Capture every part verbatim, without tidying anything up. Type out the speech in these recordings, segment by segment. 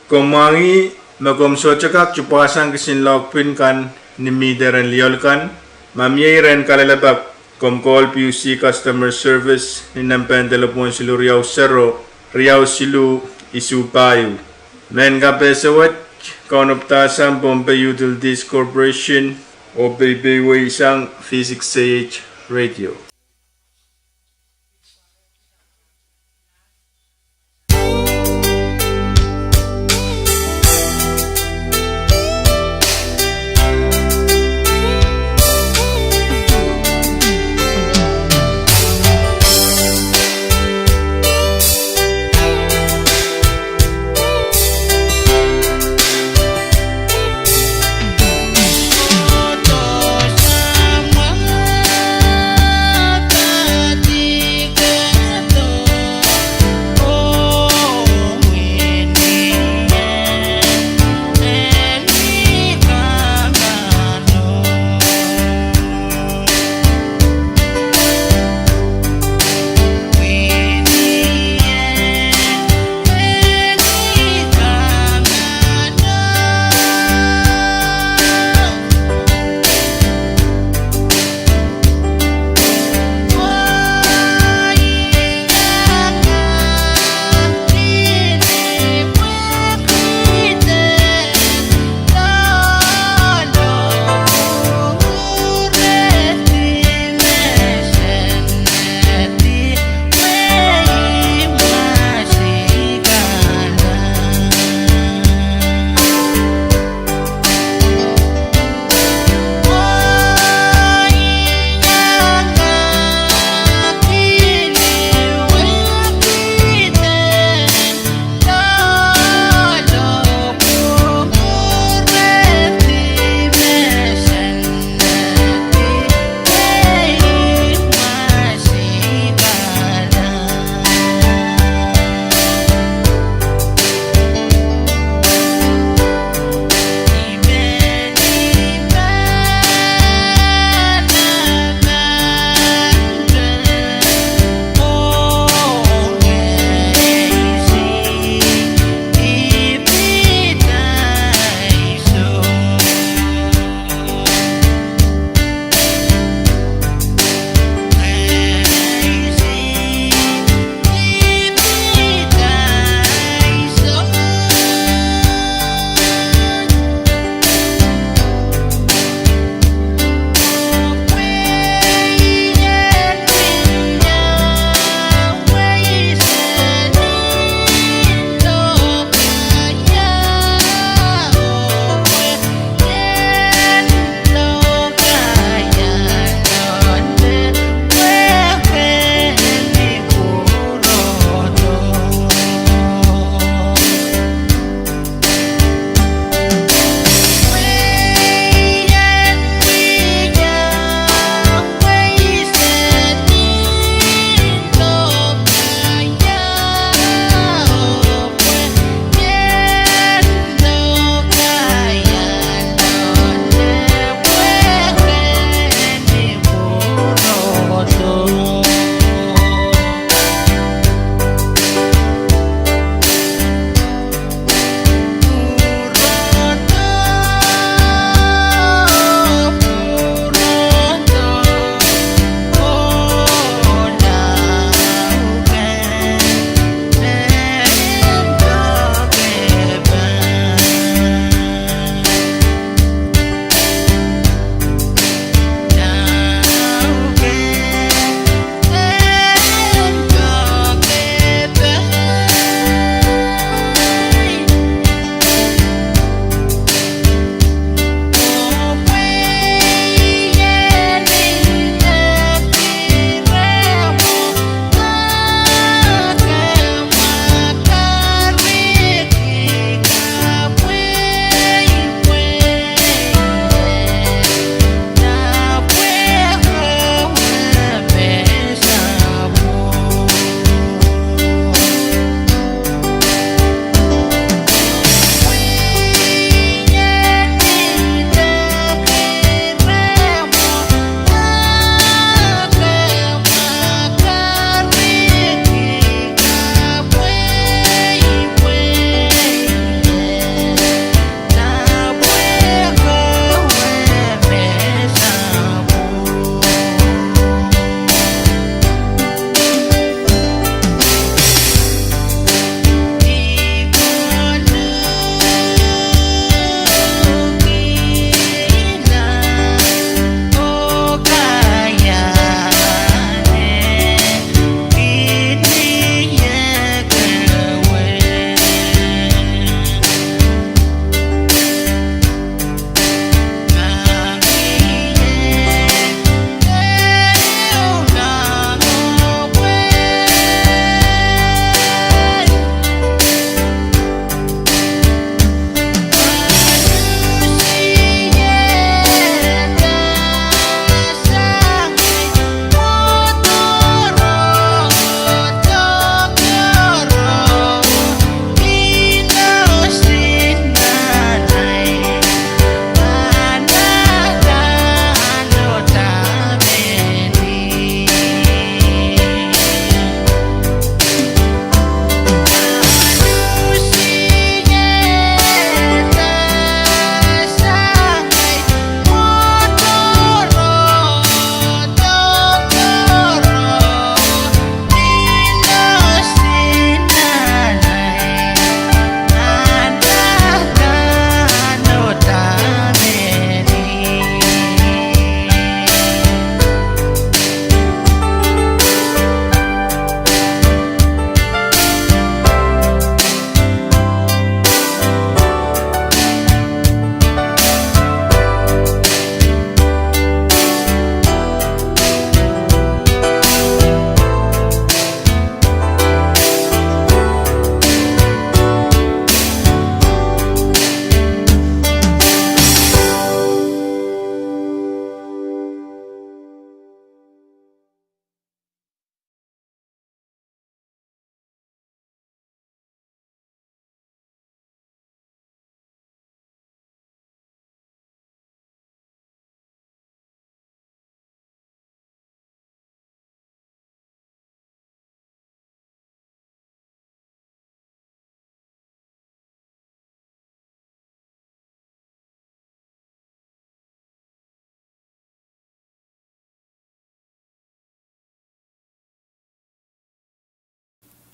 Komw mwahngih me komw sohte kak tupwasang kisin lohkpin kan ni mihte rehn lioal kan. Ma mie rehn kalelapak, komw call PUC customer service ni nempehn delepwohn siluh riau sero, riau siluh, isuh pahieu. Mehn kapehse wet, Kaunopada sang Pohnpei Utilities Corporation, oh peipeieisang V six K H radio.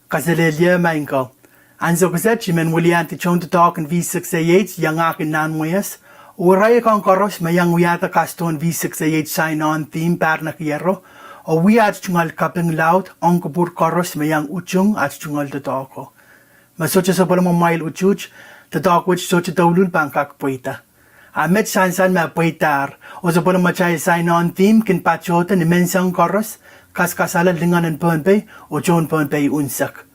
Kaselehlie maing ko. Ansou kiset I men wiliandi tohn doadoahk en V six A H iangahki Nanmweias, oh irail akan koaros me iang wiahda kasdohn V six A H sign on theme pahr nekiero, oh wia aht tungoal kaping laud ong kupwur koaros me iang utung aht tungoal doadoahko. Me sohte sapwellimamwail utuht, doadoahk wet sohte douluhl pahn kak pweida. A met sansal me pweidahr, oh sapwellimatail sign on theme kin patohdo ni menseng koaros, kaskasala lingan en Pohnpei, oh tohn Pohnpei unsek.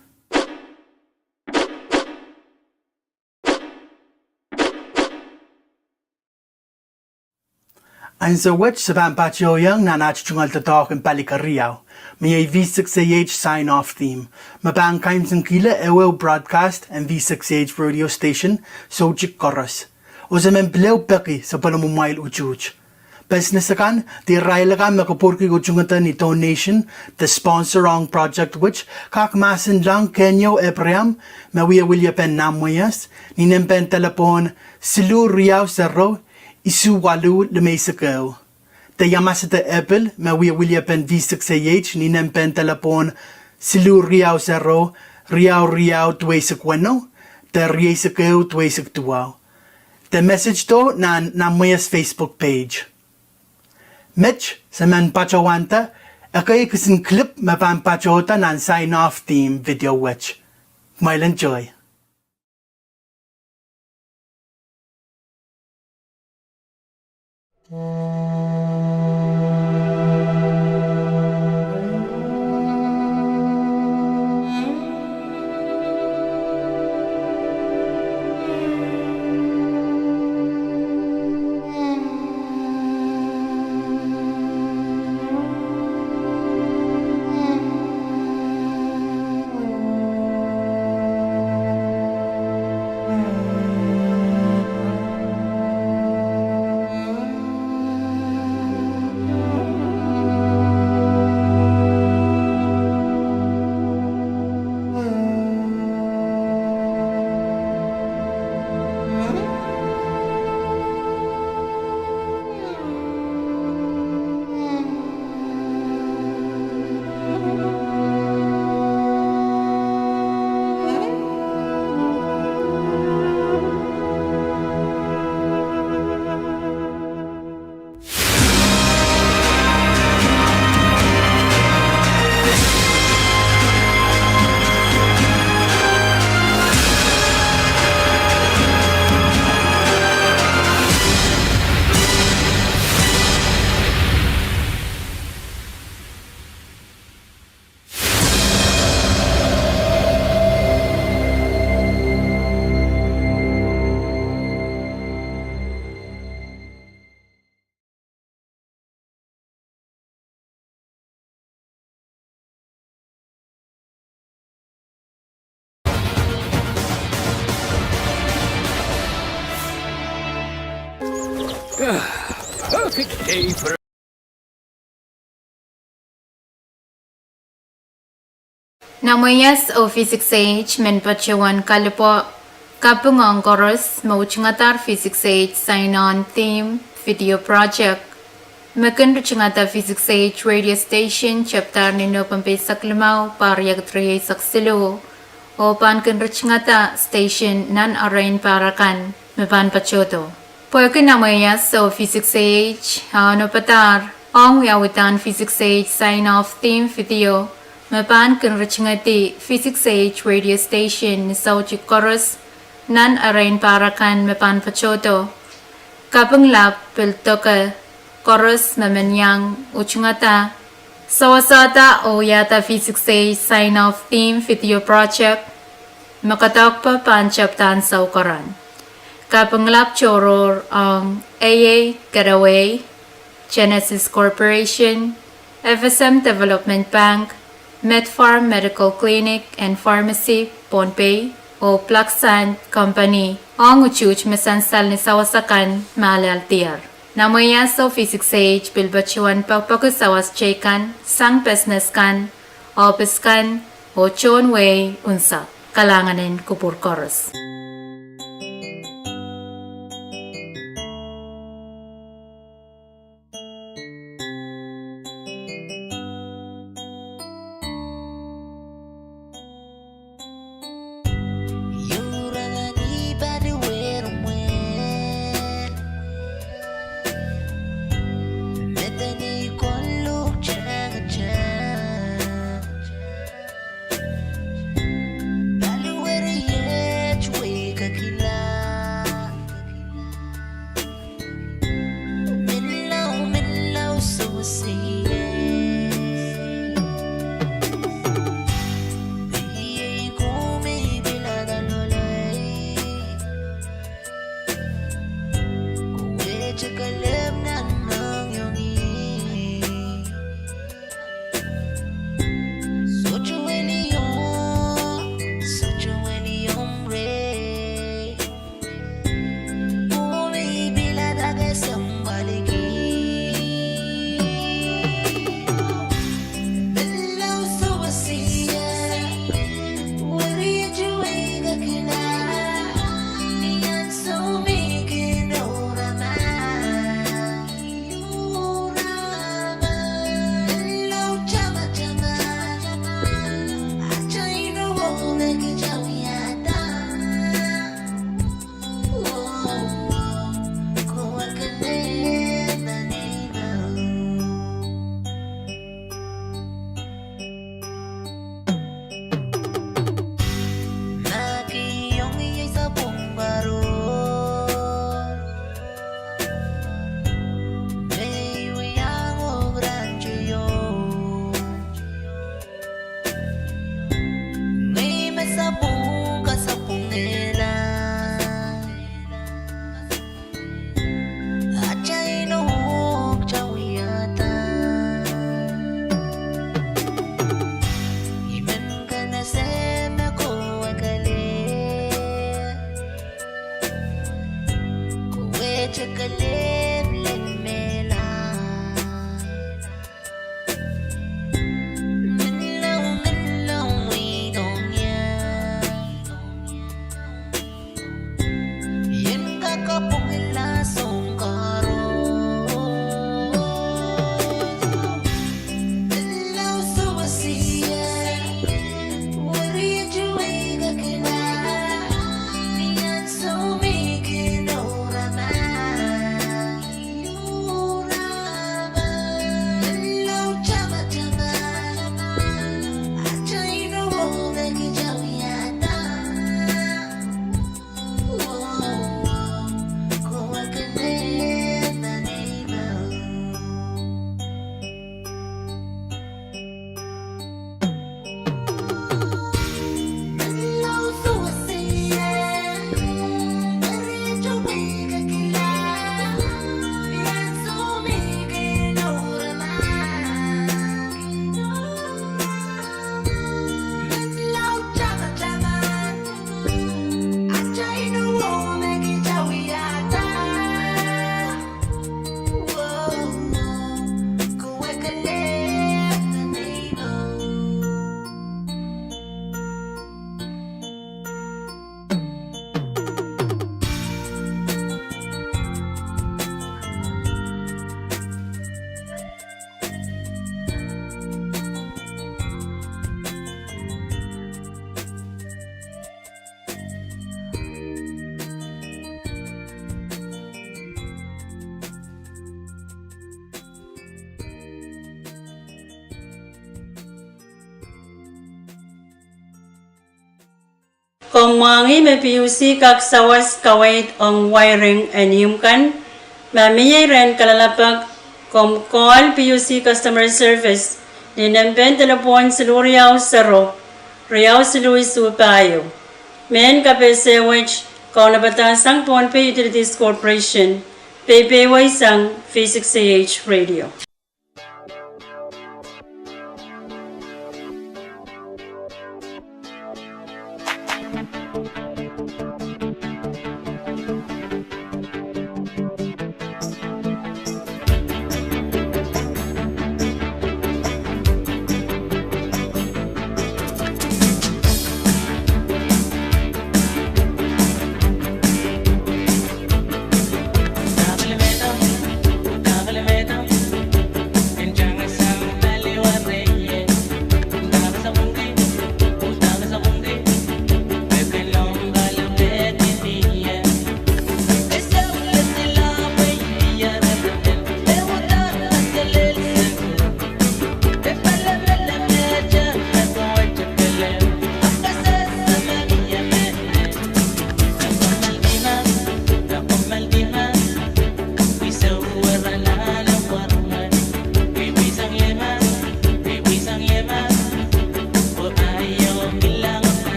Ansou wet se pahn patohiong nan aht tungoal doadoahk en pali keriau, me iei V six A H sign off theme, me pahn kaimwisekihla ehuehu broadcast en V six A H radio station soutik koaros. Oh se men pil ehu peki sapwellimamwail utuht. Business akan, de irail akan me kupwurki utungada ni donation de sponsor ong project wet, kak mahsenlahng Kenyo Abraham, me wia wiliepen Nanmweias, ni nempehn delepwohn siluh riau sero, isuh waluh limeisek ehu. De Yamasada Epil, me wia wiliepen V six A H, ni nempehn delepwohn siluh riau sero, riau riau duweisek weneu, de rieisek ehu duweisek duwau. De message do nan Nanmweias Facebook page. Met se men patohwanda ekei kisin clip me pahn patohdo nan sign off theme video wet. Kumwail enjoy. Perfect day for Nanmweias oh V six A H men patohwan kalipwo kaping ong koaros me utungadahr V six A H sign on theme video project, me kin ritungada V six A H radio station tepdahr ni Nopempe eisek limau, pahr riekid rieisek siluh, oh pahn kin ritungada station nan erein pahr akan me pahn patohdo. Pwehki Nanmweias oh V six A H a onopadahr ong wiawidahn V six A H sign off theme video, me pahn kin ritungedi V six A H radio station ni soutik koaros nan erein pahr akan me pahn patohdo, kaping lap pil doke koaros me men iang utungada, sewesehda oh wiahda V six A H sign off theme video project, me koadoahkpe pahn tepda ansou koaros. Kaping lap tohrohr ong A A Getaway, Genesis Corporation, F S M Development Bank, MedFarm Medical Clinic and Pharmacy, Pohnpei, oh Black Sand Company ong utuht me sansal ni sawas akan me alealdier. Nanmweias oh V six A H pil patohwan pekipeki sawas teikan sang business kan, ohpis kan, oh tohn wehi unsek. Kalahngan en kupwur koaros. Komw mwahngih me P U C kak sawas kaweid ong wiring en ihmw kan? Ma mie iren kalelapak, komw call P U C Customer Service ni nempehn delepwohn siluh riau sero, riau siluh isuh pahieu. Mehn kapehse wet kaunopada sang Pohnpei Utilities Corporation, peipeweisang V six A H Radio.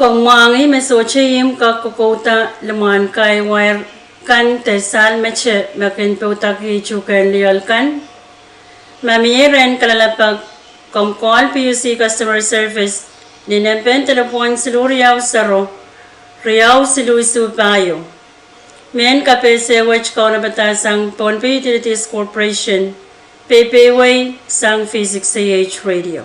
Komw mwahngih me sohte imw kak kokouda limwahn kahi wair kan de sahl mete me kin poudakih tuhkehn lioal kan. Ma mie rehn kalelapak, komw call P U C Customer Service ni nempehn delepwohn siluh riau sero, riau siluh isuh pahieu. Mehn kapehse wet kaunopada sang Pohnpei Utilities Corporation, peiwei sang V six A H Radio.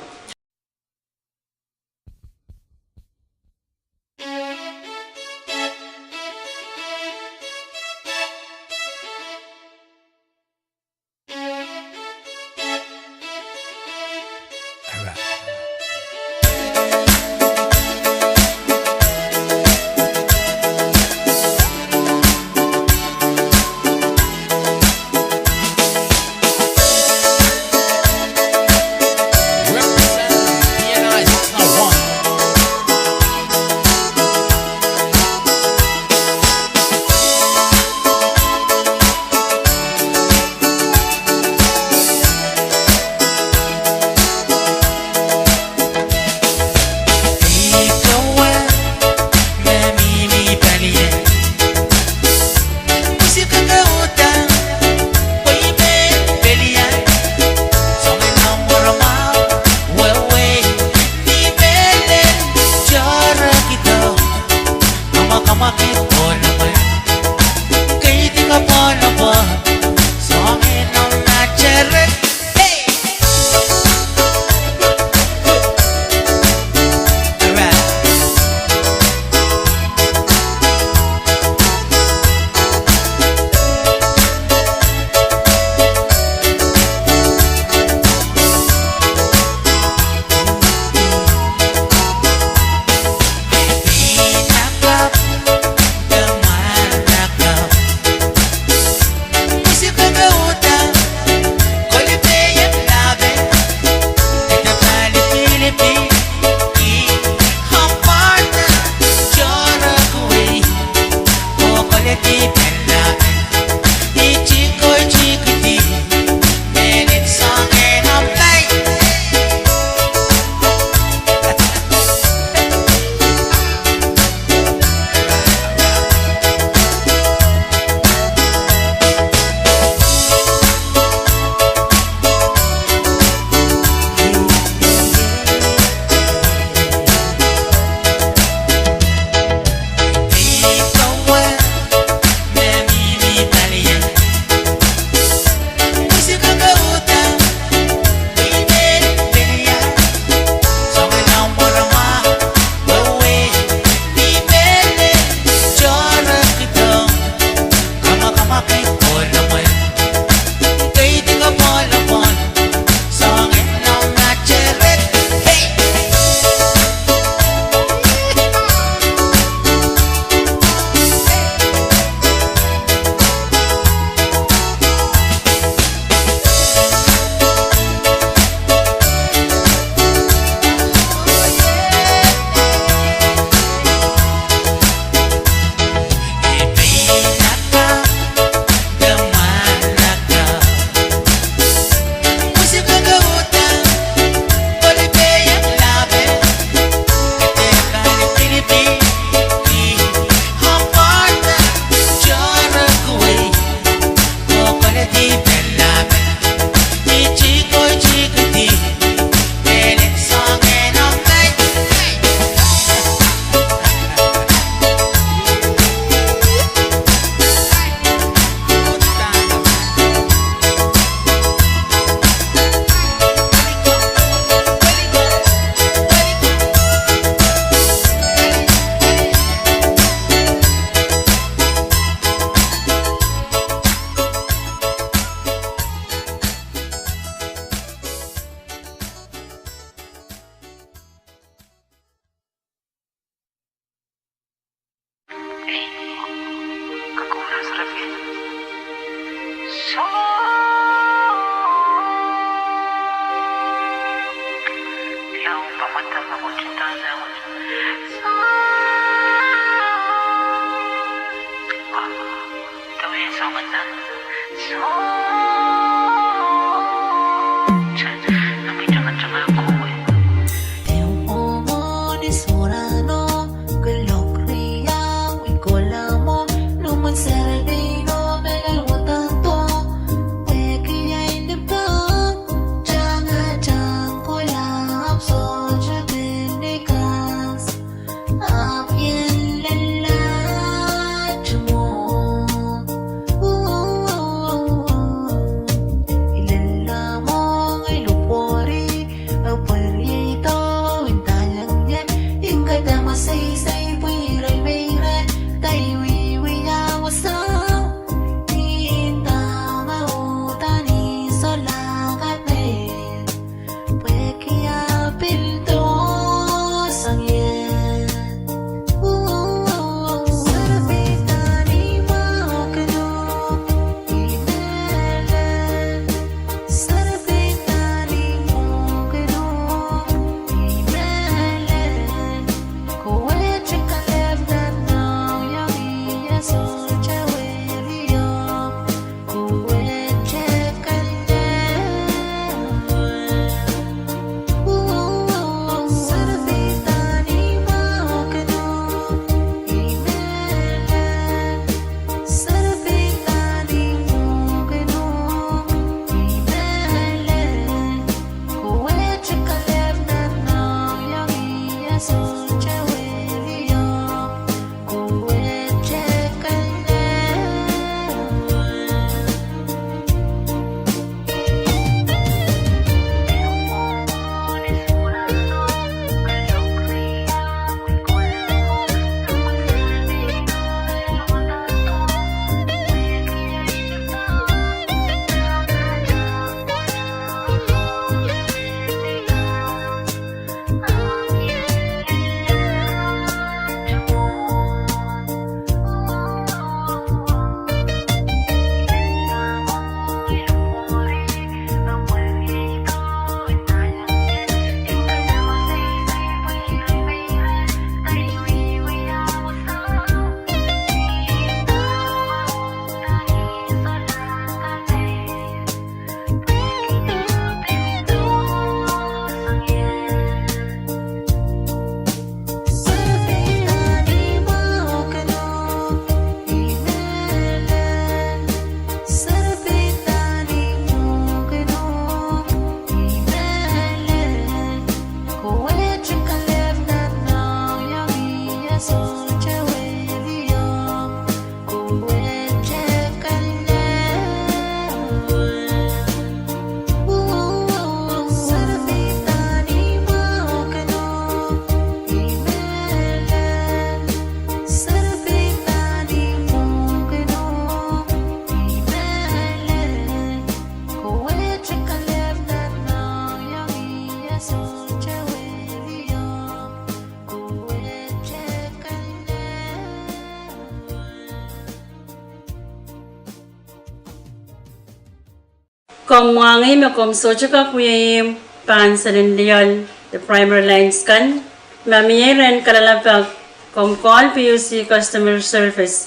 Komw mwahngih me komw sohte kak wia ihmw pahn seli lioal de primary lines kan, ma mie rehn kalelapak, komw call P U C customer service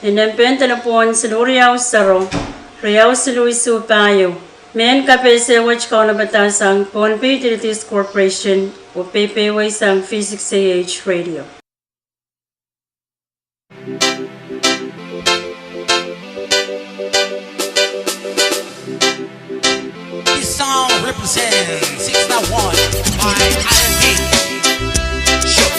ni nempehn delepwohn siluh riau sero, riau siluh isuh pahieu. Mehn kapehse wet kaunopada sang Pohnpei Utilities Corporation oh peipeweisang V six A H radio. This song represents six one by I M P. Sure.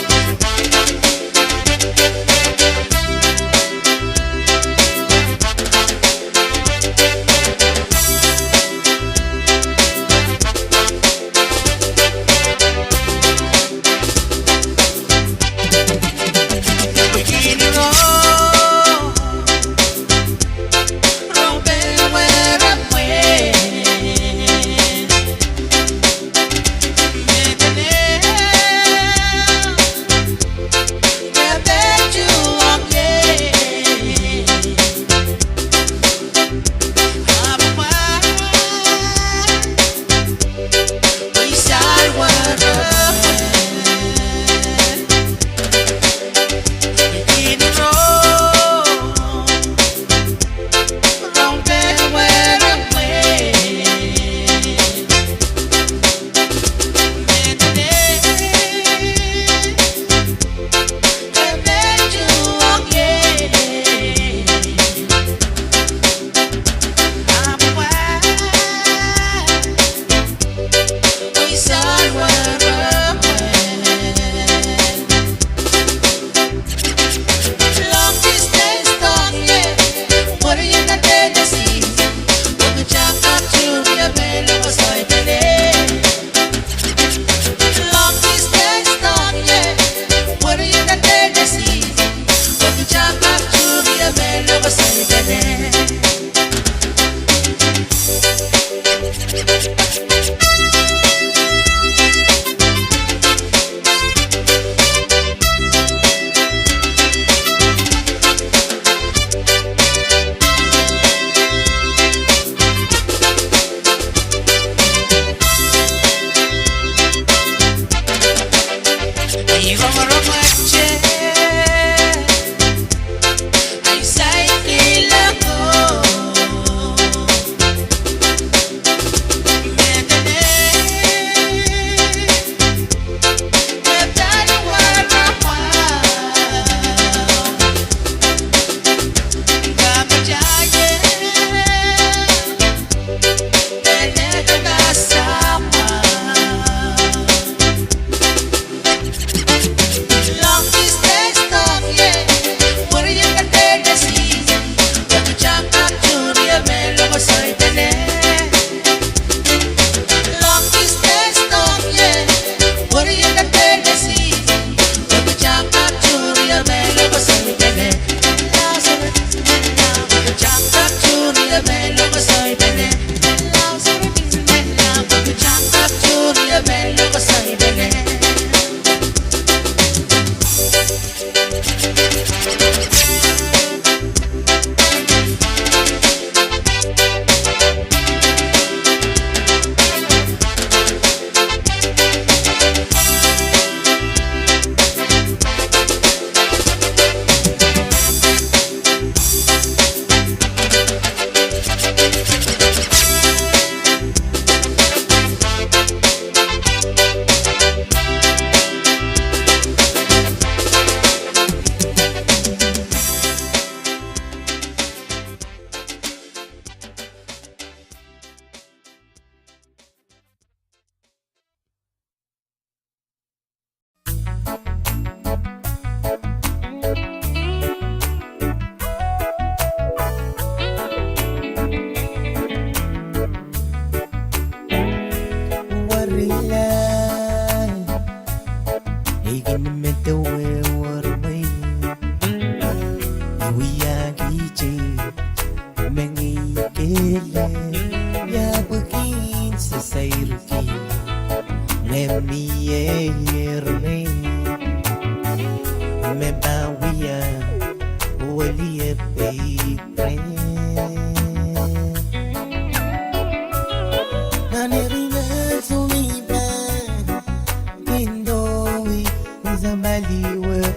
me pahn wia weliepei reh. Nan eri nan sohte pahn kin dohwei sampah liwere.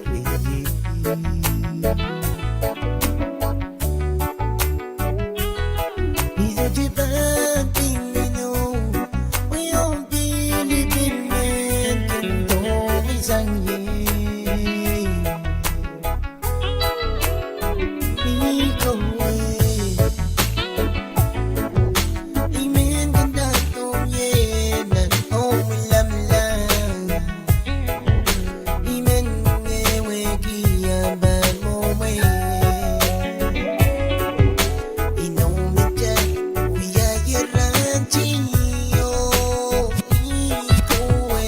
I sohte pahn kin inou, pwe ong Pilipin men kin dohwei sang ie. I kowe, I men kin dohwei ie nan omw lamlam. I men wehwehki ahmw pahn mwowe. Inou me kitail wia irail teio, I kowe.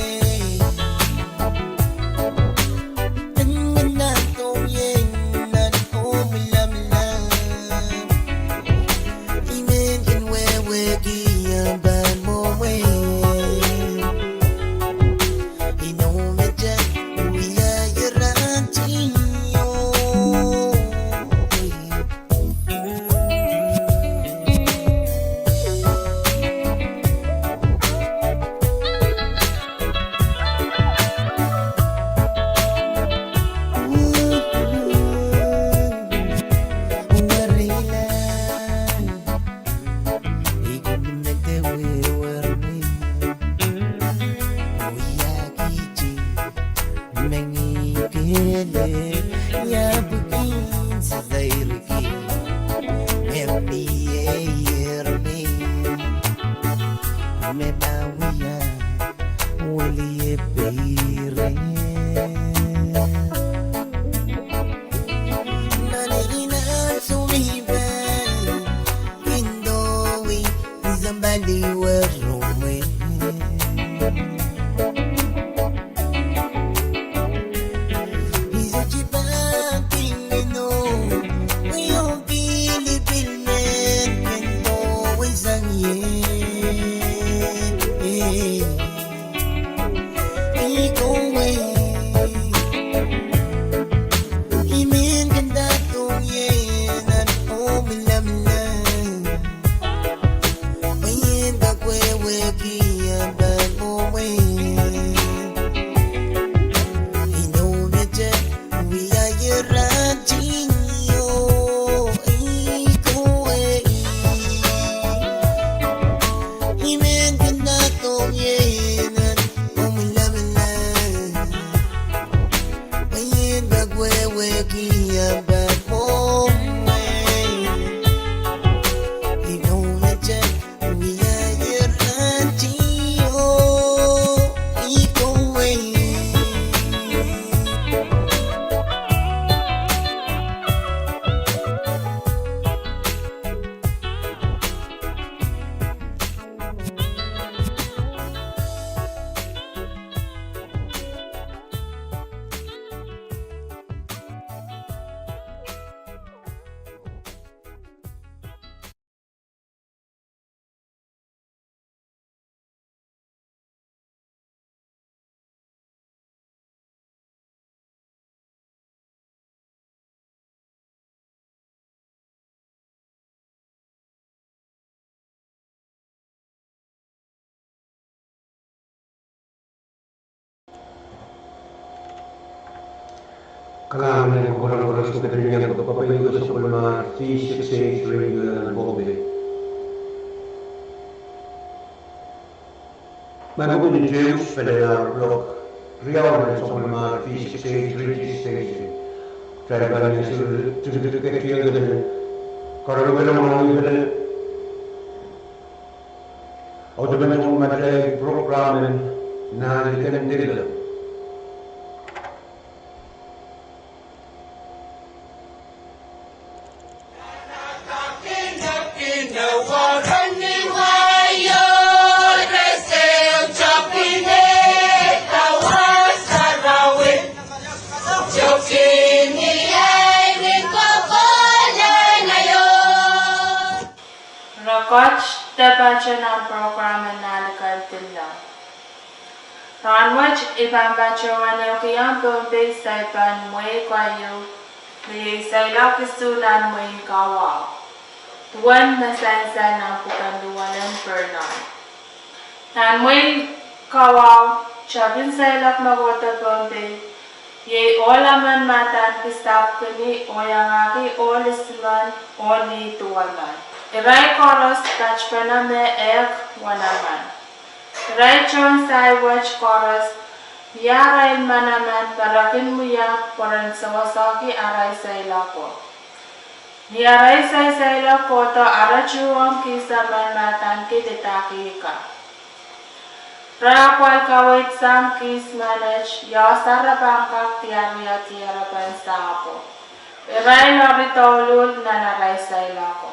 Eng nan dohwei ie nan omw lamlam. I men kin wehwehki ahmw pahn mwowe. Inou me kitail wia irail teio. Mengihkele, ia pwehki sairki, me mie iermi, me pahn wia weliepei reh. Nan eri nan sohte pahn kin dohwei sampah liwere. I sohte pahn kin inou, pwe ong Pilipin men kin dohwei sang ie. I kowe, I men kin dohwei ie nan omw lamlam. Mwein kak wehwehki ahmw pahn mwowe. Inou me kitail wia irail teio, I kowe. I men kin dohwei ie nan omw lamlam. Mwein kak wehwehki ahmw pahn mwowe. Inou me kitail wia irail teio, I kowe. Kalahngan en kupwuren koaros me ketin iang kapaiada sapwellimomwi V six eight Radio nan Pohnpei. Ma kupwuren teus pahn ahr kuloak riau nan sapwellimomwi V six eight Radio Station. Kitail pahn iang seri tikitik ketiket en karonge pahn pil audepen tohnmatail prokram en Nahn Likin Dihlo. Rekot de patohwan prokram en Nahn Likin Dihlo. Rahnwet I pahn patohwan ehukihong Pohnpei saipan mwehi keieu, me iei seiloak isuh nan mwehin Kawau, duwen me sansal nan pwuken luwalen Vernon. Nan mwehin Kawau, tepin seiloak me kohdo Pohnpei, iei ohl emen me adaneki Sapwkini oh iangahki ohl isimen oh lih duwemen. Irail koaros patpene me ehk wenemen. Irail tohn sahi wet koaros, mie arail manaman me re kin wia pwe ren sewesehki arail seiloako. Ni arail sansal seiloak kohdo, ara tuhwong kihs emen me adaneki Lidaki Ika. Re apwal kaweid sang kihs menet ia sarawi pahn kak diar ia dierepen sahpwo. Irail eri douluhl nan arail seiloako.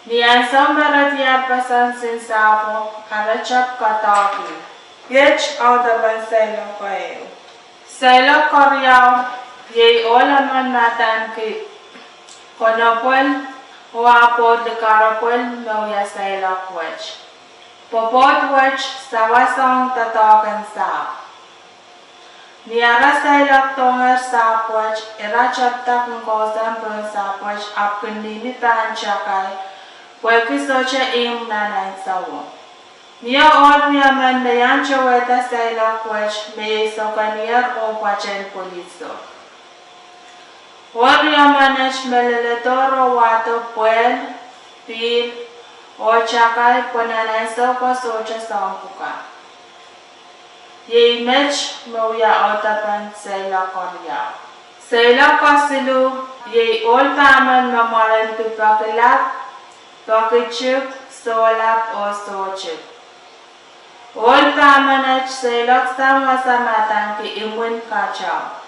Ni ansou me re diar pahsan sin sahpwo, ara tep kadehde. Iet audepen seiloak keieu. Seiloak keriau, iei ohl emen me adaneki Konopwel, oh ah pwoud likaropwel me wia seiloak wet. Pwopwoud wet sawas ong doadoahk en sahpw. Ni ara seiloak dohngehr sahpw wet, ira tepda kin kousoan pohn sahpw wet ahpw kin mihmi pahn takai, pwehki sohte ihmw nan ahnsowo. Mie ohl riemen me iang towehda seiloak wet me iei sokeniher oh pwaten pwiliso. Ohl riemenet me leledohr oh wahdo pwehl, pihl, oh takai pwe nan ahnsou ko sohte soahng pwukat. Iei met me wia audepen seiloak keriau. Seiloak kesiluh, iei ohl pahmen me mwarenki pekilap, pekitik, sohlap oh sohtik. Ohl pahmenet seiloak sang wasa me adaneki Imwin Katau.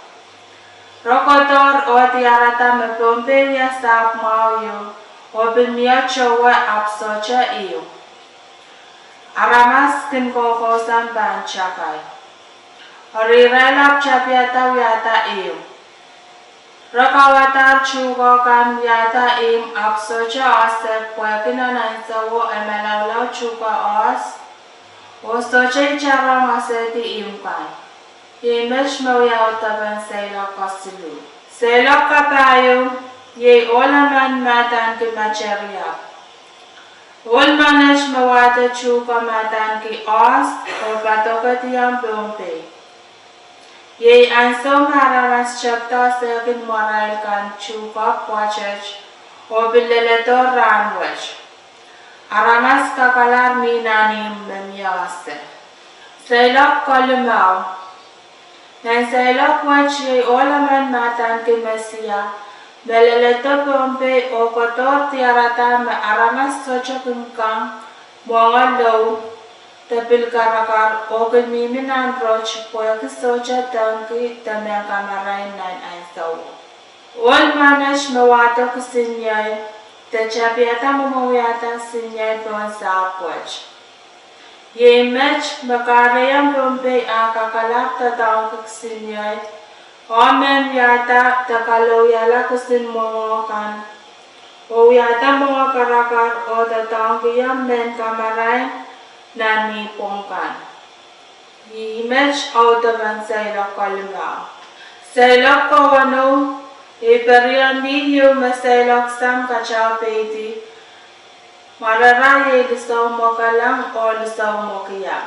Re kohdohr oh diarada me Pohnpei wia sahpw mwahu ieu, oh pil mie towe ahpw sohte ihmw. Aramas kin kokousoan pahn takai. Eri irail ahpw tapihada wiahda ihmw. Re kauwadahr tuhke kan wiahda ihmw ahpw sohte oahse pwehki nan ahnsowo e malaulau tuhke oahs, oh sohte itarong esehdi ihmw kan. Iei met me wia audepen seiloak kesiluh. Seiloak kapahieu, iei ohl emen me adaneki Materiap. Ohl menet me wahdo tuhke me adaneki oahs oh padokediong Pohnpei. Iei ansou me aramas tepda esehkin mwarail kan tuhke pwoatet, oh pil leledohr rahnwet. Aramas kakalahr mi nan ihmw me mie oahse. Seiloak kelimau. Nan seiloak wet iei ohl emen me adaneki Mesia, me leledo Pohnpei oh kohdohr diarada me aramas sohte kin kang mwenge loun de pil karakar oh kin mihmi nan rot pwehki sohte dengki de mehn kamarain nan ahnsowo. Ohl menet me wahdo kisiniei, de tapihada mwomwen wiahda kisiniei pohn sahpw wet. Iei met me kahrehiong Pohnpei ah kakalahr doadoahngki kisiniei, oh mehn wiahda de kaloiala kisin mwenge kan, oh wiahda mwenge karakar oh doadoahngkihong mehn kamarain nan nipwong kan. Iei met audepen seiloak kelimau. Seiloak kawenou, iei perien lih ieu me seiloak sang katau peidi, mwarara iei lisou mwekeleng oh lisou mwekia.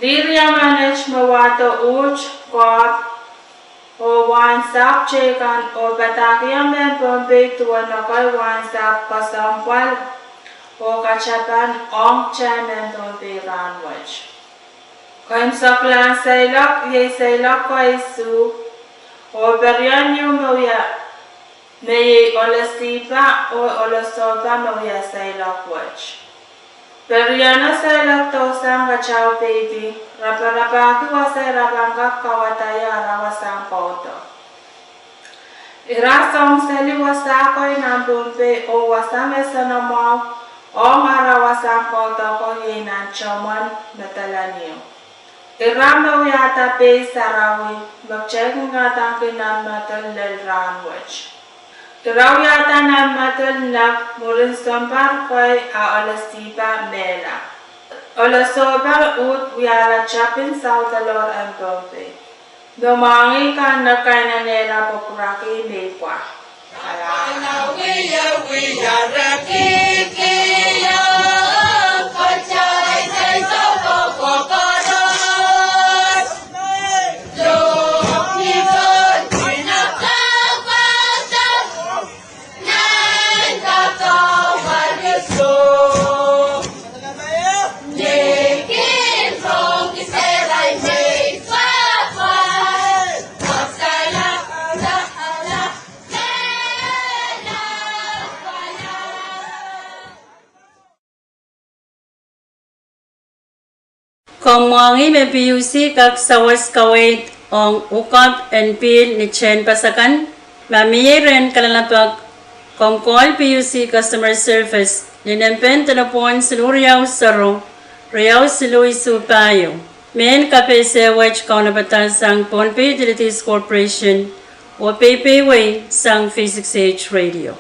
Lih riemenet me wahdo uht, koahp, oh wahnsahpw teikan oh padahkihong mehn Pohnpei duwen ekei wahnsahpw kesempwal oh katapan ong tai mehn Pohnpei rahnwet. Keimwseklahn seiloak iei seiloak keisuh, oh perien ieu me wia, me iei Olesipa oh Olesohpa me wia seiloak wet. Perieno seiloak dousang katau peidi, raparapahki wasa ira pahn kak kauwadahr ara wasahn kaudo. Ira song seli wasa kei nan Pohnpei oh wasa me soanamwahu ong ara wasahn kaudoko iei nan Tomwen, Madolenihmw. Ira me wiahda pei sarawi me kitail kin adaneki Nan Madol lel rahnwet. Ira wiahda Nan Madol nek mwurin sounpar kei a Olesipa mehla. Ohlo sohpa uhd wiahla tapin saut loale en Pohnpei. Me mwahngih kan me kainenehla pwupwuraki me pwa. Komw mwahngih me PUC kak sawas kaweid ong ukap en pihl ni tehnpas akan. Ma mie rehn kalelapak, komw call PUC Customer Service ni nempe en delepwohn siluh riau sero, riau siluh isuh pahieu. Mehn kapehse wet kaunopada sang Pohnpei Utilities Corporation, oh peiwei sang V six H Radio.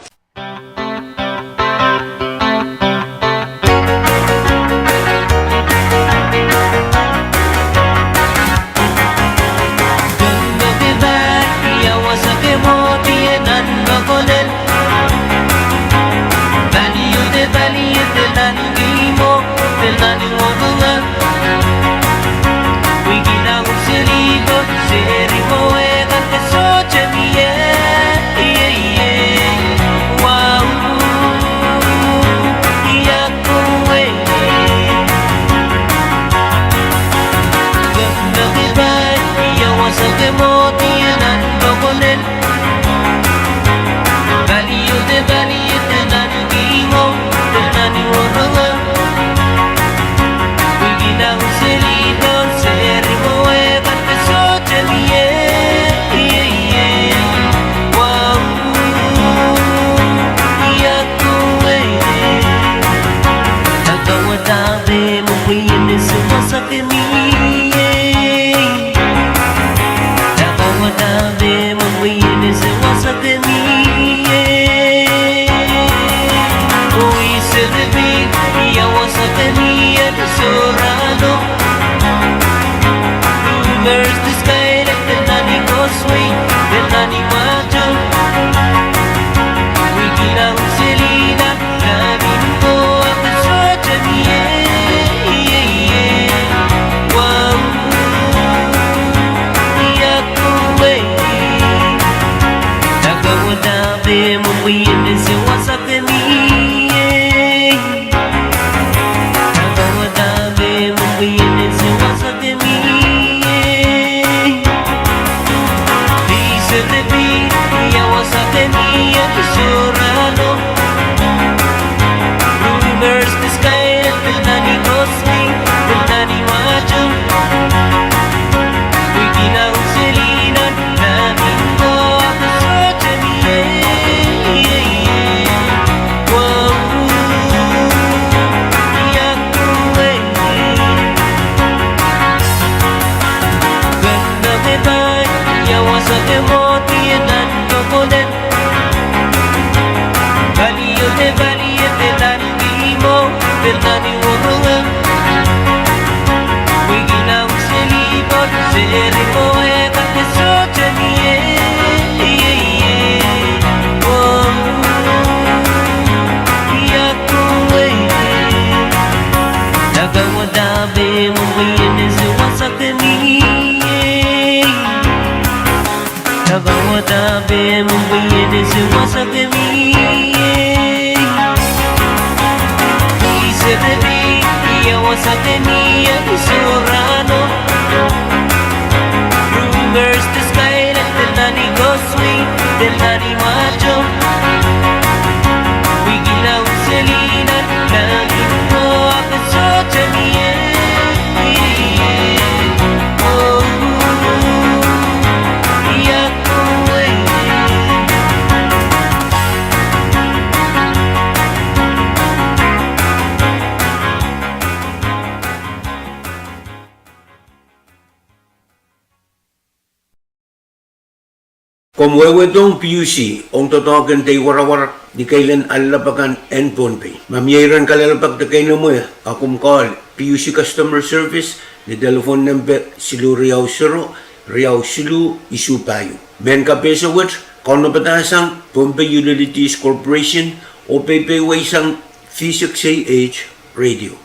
Komw wehwehdohng PUC ong doadoahk en dei warawar ni keilen allap akan en Pohnpei. Ma mie iren kalelapak de kein mwo, a komw call PUC Customer Service ni telephone nempe siluh riau sero, riau siluh isuh pahieu. Mehn kapehse wet kaunopada sang Pohnpei Utilities Corporation oh peipeweisang V six A H Radio.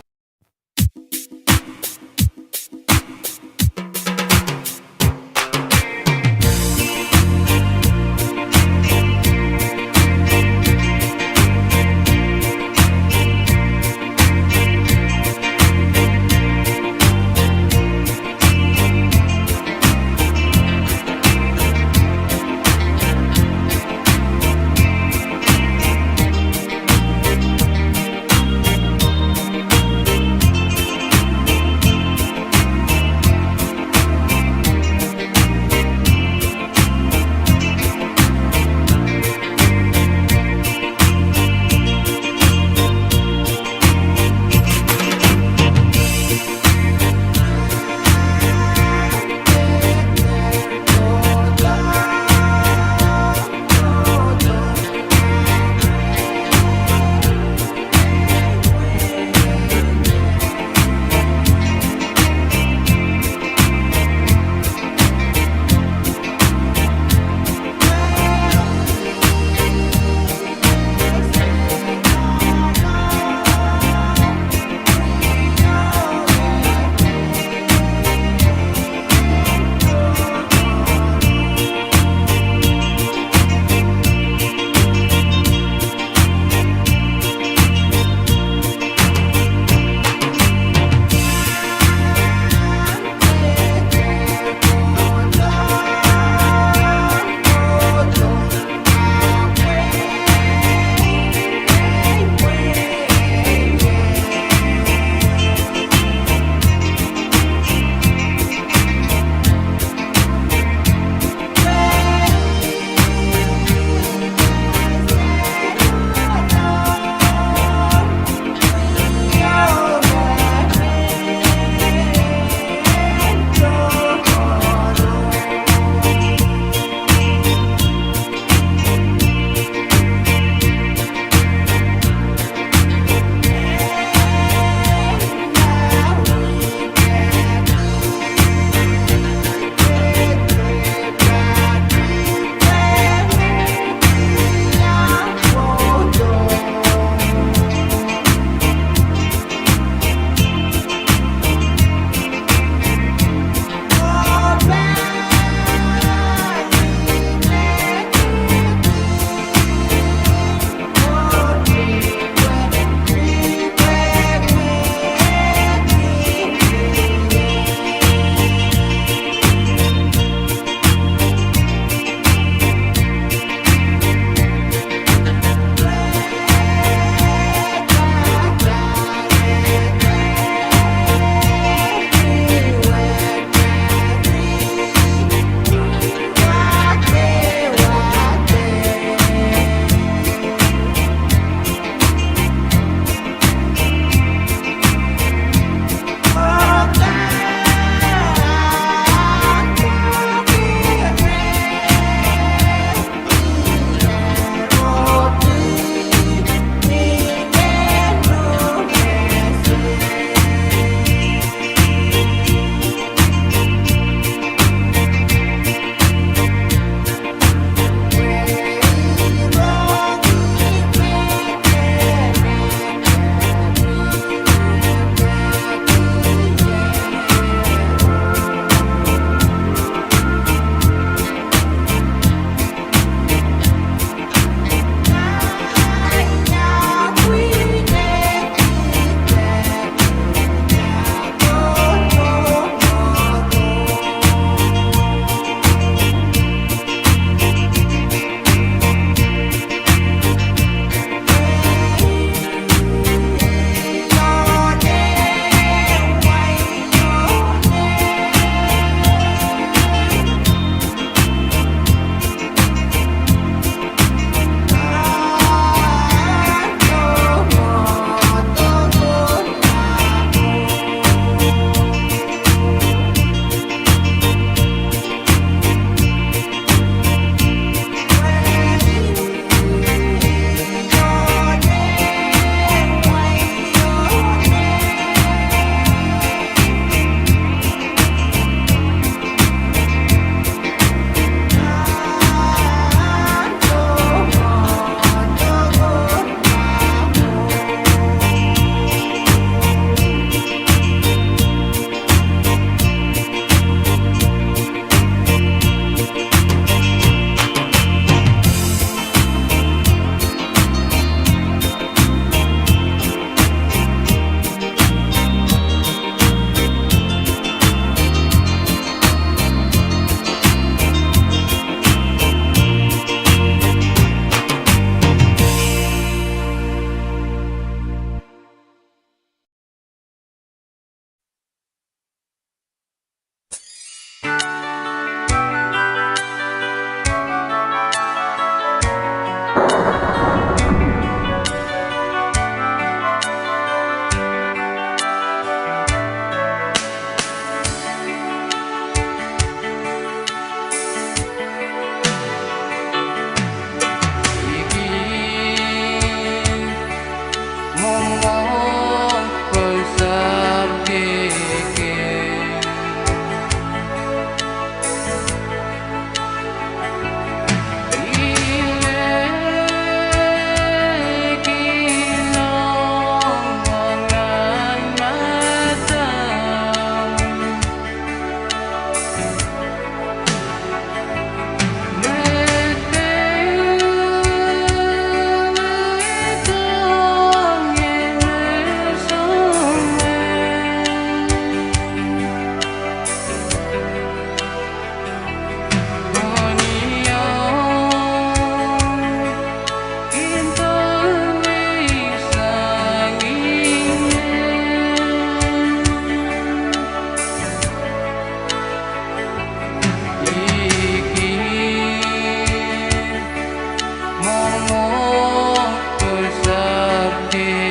di